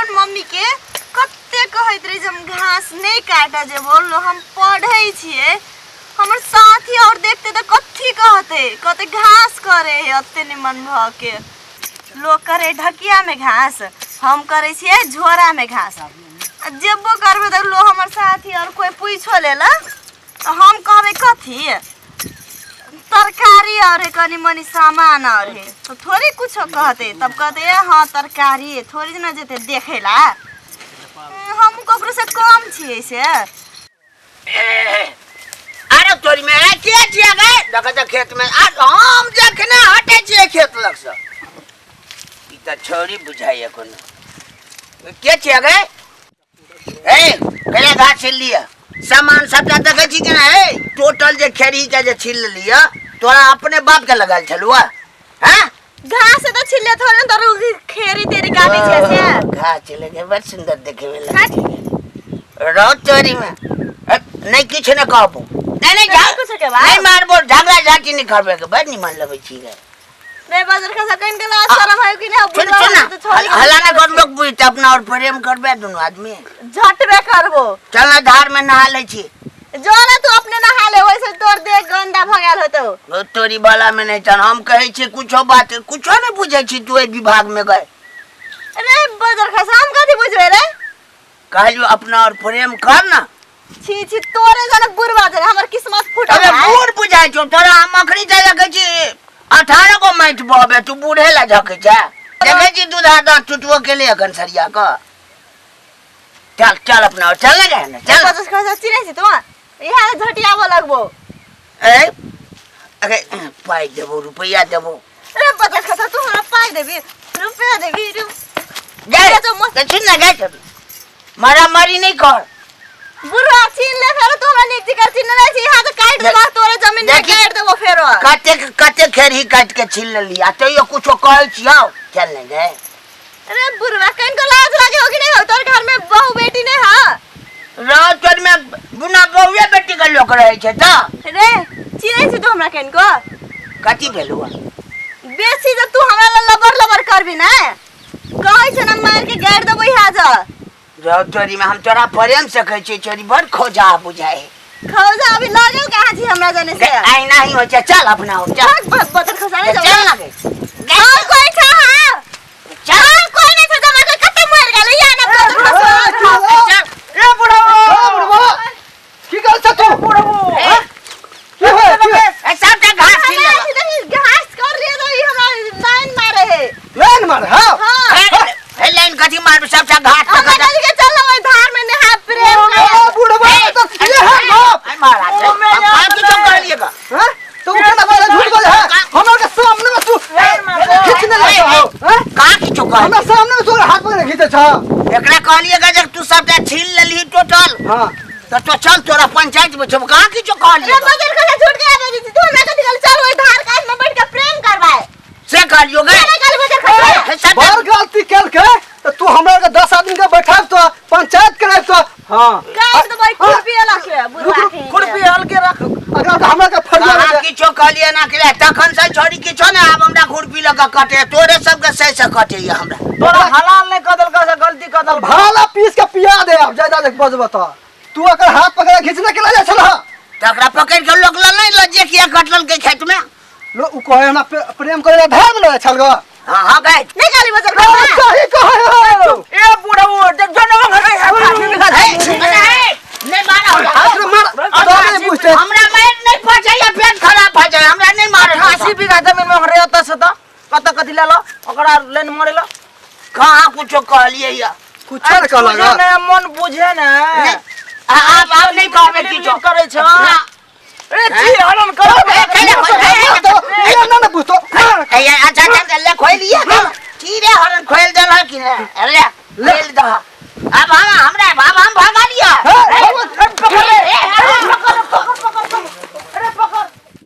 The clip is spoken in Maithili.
अपन मम्मी के कते कहैत रही जे हम घास नहि काटऽ जेबो, लो हम पढ़ै छियै। हमर साथी और देखते तऽ कथी कहते, कहते घास करे है अते निमन भऽ के। लोग करे ढकिया में घास, हम करे छियै झोरा में घास। आ जेबो करबे तऽ लो हमर साथी और कोई पूछो लेला तऽ हम कहबै कथी, तरकारी और है कनी मनी सामान और है, तो थोड़ी कुछो कहते। तब कहते ए हाँ तरकारी है, थोड़ी ना जेते देखे ला। हम ककरो से कम छियै से। अरे तोरी में के छियै गे? देखै तऽ खेत में आ हम जखने हटै छियै खेत लग से ई तऽ छौरी बुझाइया कोनो। के छियै गे? ए केना घास छिल लिअ सामान सबटा देखै छी कि ना? ए टोटल जे खेरही के जे छिल लिअ तोरा अपने बाप के लगल छलुआ हैं? घास तो छिले थोड़े न तोर खेरी तेरी काटे छियै से। घास छिले के बड़ सुंदर देखे में लगे छै। रौ तोरी में नहीं किछु नहीं कहबो। नहीं नहीं नहीं कुछो के बात। नहीं मारबो, झगड़ा झाटी नहीं करबे के, बड़ निमन लगै छी गे। रे बाजार खसा कइन के लाज शरम है कि नहीं? सुन बुढ़वा सुन तो छोड़ी के हला ना कर, लोग बुझते अपना और प्रेम करबे दुनू आदमी। झटबे करबो। चल ना धार में नहा लै छी। जो ना तू अपने नहा ले, वैसे तोर देह गंदा भ गेल होतो। ओ तोरी वाला में नहीं चल, हम कहै छी कुछो बात कुछो नहीं बुझै छी तू एहि विभाग में गए। रे बजर खसा हम कथी बुझबे रे? कहलियो अपना और प्रेम कर ना। छी छी तोरे जाने बुढ़वा जाने हमर किस्मत फूटल अबे है। बूढ़ बुझाइ छौ तोरा, हम अखनी जाय लगै छी 18 गो माटि बहबे, तू बूढ़े ला झकै छै। देखै छी दूधा दाँत टूटबो केले अखन सरिया कऽ। चल चल अपना और चल ना गए ना चल। बजर खसा चिन्है छी तू? इहा झटियाबऽ लगबो। ए अरे पाइ देबो, रुपैआ देबो। रे बजर खसा तू हमरा पाइ देबी, रुपैआ देबी? गए तो तो सुन ना गए, मारामारी नहीं कर। बुढ़वा छीन ले फेरो, तू हमरा नीक जकाँ चिन्हने नहि छी। यहाँ तऽ काटि देबो तोरे जमीन में, देखी। काटि देबो फेरो। कतेक कतेक खेरही काटि के छीन लेली आ तैयो कुछो कहै छियौ, चल ने गए। अरे बुढ़वा कनिको लाज लागे हो कि नहीं हो? तोर घर में बहू बेटी नहीं है? राउतर में बिना बहुए बेटी के लोक रहै छै तऽ। रे चिन्है छी तू हमरा कनिको? कथी भेलौ? बेसी जब तू हमरा ला लबर लबर करबी ना, कहै छै ना मार के गाड़ि देबो यहाँ जा। राउतरी में हम तोरा प्रेम से कहै छियै, चोरी बड़ खोजा बुझाइ। खौजा अभी लागल कहाँ छी हमरा जाने से? ऐना ही होइ छै, चल अपना हो चल। भाग भाग बदल खसाले चल जाओ। ना गे। और कोई छ? हां चल। और कोई नहीं छ जमा के कते मर गेल या ना बदल खसा। चल। ए बुढ़ाओ, बुढ़वा की कर छ तू? ए, की होय की होय? ए, सबटा घास छीन लेलक। घास कर लिए तो ई हमरा लाइन मारे है। लाइन मार हां। हां। ए, ए, लाइन कथी मारबे, सबटा घास हमरा पकड़। कथी के चल ओइ धार में नहा प्रेम ओ कर। बुढ़वा तो ये है बाप। ए, महाराज, ओ, मैं हम कहाँ किछो कहलियै गा? हां तो केना बोले, झूठ बोले है? हमरा के सामने में तू खींचने लगा हो हैं? कहाँ किछो कहलियै? हमरा सामने में तू हाथ पकड़ खींचे छ। एकरा कहलियै गा जे तू सबटा छीन लेलही टोटल। हां तऽ तो चल तोरा पंचायत में छौ, कहाँ किछो कहलियै रे गा? बदल खसा झूठ के आबे तू हमरा कथी कहल चल ओइ धार कात में बैठ के प्रेम करबाए से कहलियो गे? केना कहल बदल खसा? हे, सबटा बड़ गलती केल के तो तू हमरा के 10 आदमी के बैठाब तो पंचायत कराब तो। हां काट देबै खुरपी अलग के बुढ़वा के। खुरपी हल्के रख। अगर हमरा के फरिया कहाँ किछो कहलियै ना के तखन से छोड़ी किछो ना, आब हमरा खुरपी लऽ कऽ कटे तोरे सबके सही से कटैया हमरा। तोरा हलाल नहीं कऽ देलकौ से गलती कऽ देलकौ। भाला पीस के पिया दे अब ज्यादा देख बजब तो तू अकर हाथ पकड़ के खींचने के ले छल। तकरा पकड़ के लोक लऽ नहीं लऽ जे किया कटलकै खेत में। लो उ कहे हमरा प्रेम करे ला धार में ले छल ग। हाँ हाँ गए। नहीं गाली बजल खसा। सही कहे हो। ए बुढ़ऊ देख जो ना घर हे, हे, नहीं मारा हमरा। हाथ रे मार तो नहीं पूछते। हमरा मार नहीं पहुंचाइया, पेट खराब भऽ जाए, हमरा नहीं मारे। 88 बीघा जमीन में ओकरे ओतऽ से तऽ कतऽ कथी लेलो ओकरा लाइन मरेलो। कहाँ कुछो कहलियै या? कुछ नहीं कहला बुझे गा। ने मन बुझे ने। नहीं, आब आब नहीं कहबै किछो। करै छ। ना। ए छी हरण करो। ए, कैला खोल, ए, ए, तो ये ना ना पूछतो। ए, ए, अच्छा अच्छा ले खोल लिया चीरे हरण खोल देल कि ने? अरे खोल दह। अब हम